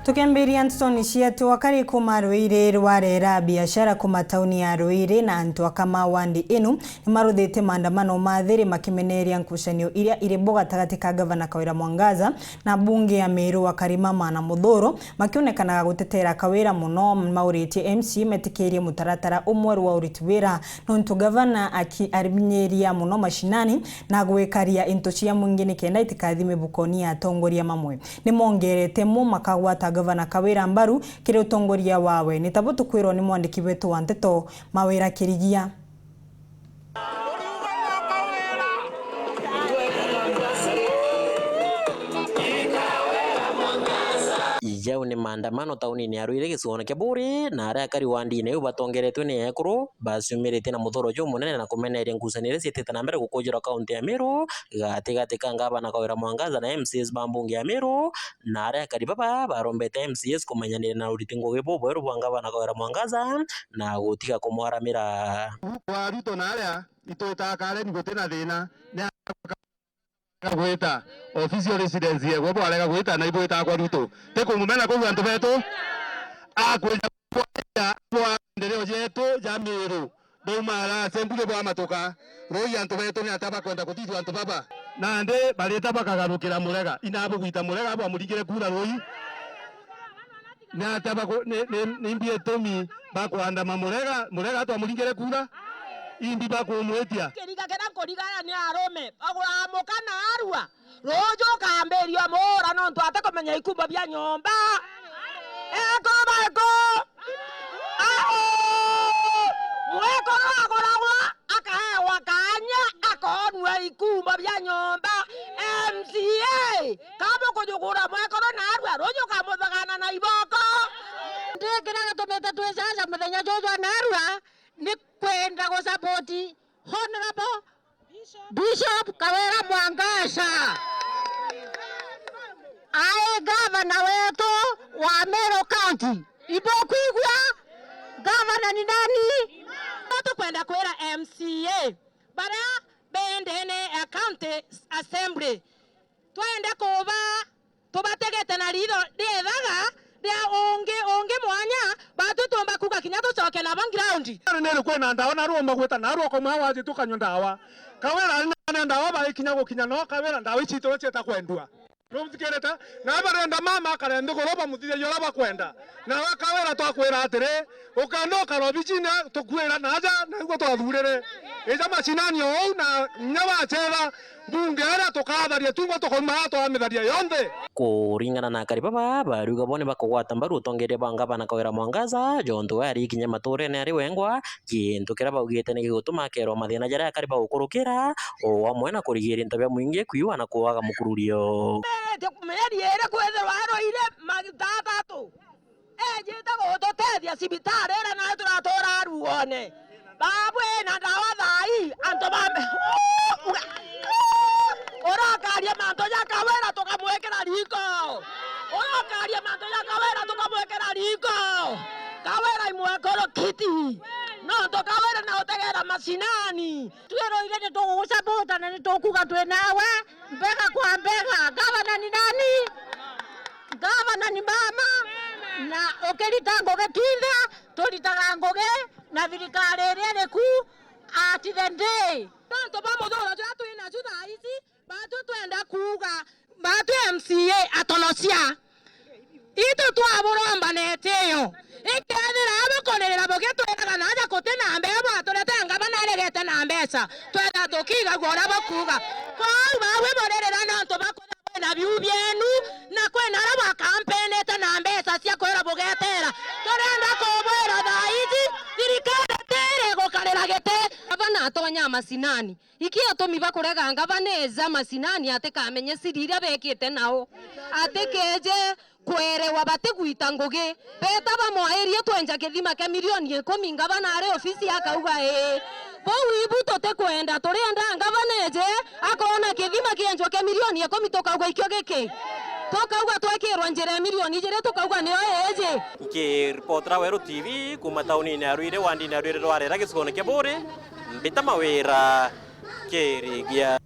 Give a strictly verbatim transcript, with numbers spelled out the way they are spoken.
Tukiambiria ntutoni cietu, akari kuma Ruiri rwarera biashara kuma tauni ya Ruiri na antu aka ma wandi inu nimaruthite maandamano ma thiri makimeneria ngucanio iria iri bo gatagati ka Gavana Kawira Mwangaza na mbunge ya Meru wa Karima Mana Muthuru, makionekanaga gutetera Kawira muno, mauritie M C A metikirie mutaratara umweru wa uriti wira, nontu gavana aki-, arinyiria muno mashinani na gwikaria into cia mwingi nikenda itikathi mibukoni ya atongoria mamwe. Nimongerete mo makagwata gavana Kawira mbaru kiri utongoria wawe. Ni tabo tukwirwa ni mwandiki wetu wa nteto Mawira Kirigia. Jau ni maandamano taunini ya Ruiri gicigoone kia Buuri, na aria akari wa ndini iu batongeretwe ni ekuru baciumiritie na muthuro jumunene na kumeneria ngucanio iria ciitite na mbere gukujirwa kaunti ya Meru, gatigati ka ngavana Kawira Mwangaza na M C As ba mbunge ya Meru, na aria akari baba barombete M C As kumenyanira na uriti ngugi bubweru bwa ngavana Kawira Mwangaza na gutiga kumwaramira. Kwa Ruto na aria itwitaa Karen guti na thina, ni arega gwita official residence yegwe, bwarega gwita na ibwitaa kwa Ruto. Ti kumumena kuu antu betu? Akwija kwaja bwa maendeleo jetu ja Meru, bauma ara assembly bwamatuka. Rui antu betu ni atia bakwenda gutithua antu baba? Nandi barita bakagarukira Murega, inabugwita Murega bwamuringire kura rui? Ni atia baku-, ni, ni, ni mbi itumi bakwandama Murega? Murega twamuringire kura? Imbi bakumwitia? Kiriga kiria nkurigara ni arume, baguraga muka na arua. Ruuju ukambiria umuura nontu atikumenya ikumbo bia nyomba. Eko baiko. Ao! Mwekuru aguragwa, akaewa kaanya, akoonua ikumbo bia nyomba. M C A, kaba ukujugura mwekuru naarua, ruuju ukamuthagana na iboko. Ndi kiria gitumite twicaca muthenya juju naarua, ni kwenda gusupport Honorable Bishop Kawira Mwangaza, ai gavana wetu wa Meru County. Ibukwigua? Gavana ni nani? No tukwenda kwira M C A baria be ndene ya County Assembly, twende kuba tubategete na riitho riethaga ria ungi, ungi mwanya, batwi tuumba kuuga kinya tucoke nabo ground. Ari niri kwina ndawa, naru umagwita, naru ukomwa waji tukanywa ndawa. Kawira ari na ndawa, baikinya gukinya no Kawira ndawa ici itwe cieta kwendua. Nuthikirite? Na barenda mama akare nthiguru bamuthithagia uria bakwenda. Nawe Kawira twakwira atiri, ukenda ukara obicine tukwira naaja, na iguo twathurire. Ija macinani o uu na inya bacetha, mbunge iria tukatharia tungwa tukauma aa twamitharia yonthe. Kuringana na akari baba, bariuga bo ni bakugwata mbaru utongeria bwa ngavana Kawira Mwangaza, jontu we ari kinya maturene ari wengwa, gintu kiria baugite ni gigutuma akerwa mathina jaria akari bagukurukira, o amwe na kurigiria into bia mwingi kwiwa na kuaga mukururio. Mberetie mieri iri kwithirwa aroire magita atatu. Ejite gututethia cibitari iria nayo turatuura aruone. Babu ina ndawa thaa ii, antu ba mbe-, urakaria mantu ja Kawira tukamwikira riko. Urakaria mantu ja Kawira tukamwikira riko. Kawira imwekuru kiti. Nontu Kawira na utegera macinani. Twiroire ni tugugucabota na ni tukuga twi nawe mbega kwa mbega. Gavana ni nani? Gavana ni mama, na ukirita ngugi twinthe turitaga ngugi na thirikari iria iri ku at the day. Nontu bwa muthuro juria twi naju thaa ici, batwi twenda kuuga, batwi M C A atonocia. Itu twaburomba na itio. Ikethira bukuririra bugitwiraga naaja kuti na mbea bwaturete ngavana aregete na mbeca, twenda tukigagua uria bukuuga. Kwou bawe buririra nontu bwa kwithirwa bwina biu bienu, na kwina aria bwakampenete na mbeca cia kwirwa bugetera. Turenda kubwira thaa ici, thirikari tiri gukarira giti. Gavana atonya macinani. Iki atumi bakurega ngavana eja macinani atikamenye siri iria bekite nao. Atikeje kwerewa batigwita ngugi. Beta bamwairie twenja kithima kia milioni ikumi, ngavana ari ofisi akauga ii. Bau ibu tutikwenda, turienda ngavana eje akona kithima kienjwa kia milioni ikumi, tukauga ikio giki. Tukauga twekirwa njira ya milioni ijiri, tukauga nio iji. Nkiripotera Weru T V kuma taunini ya Ruiri, wandini ya Ruiri rwarera gicigone kia Buuri, mbita Mawira Kirigia.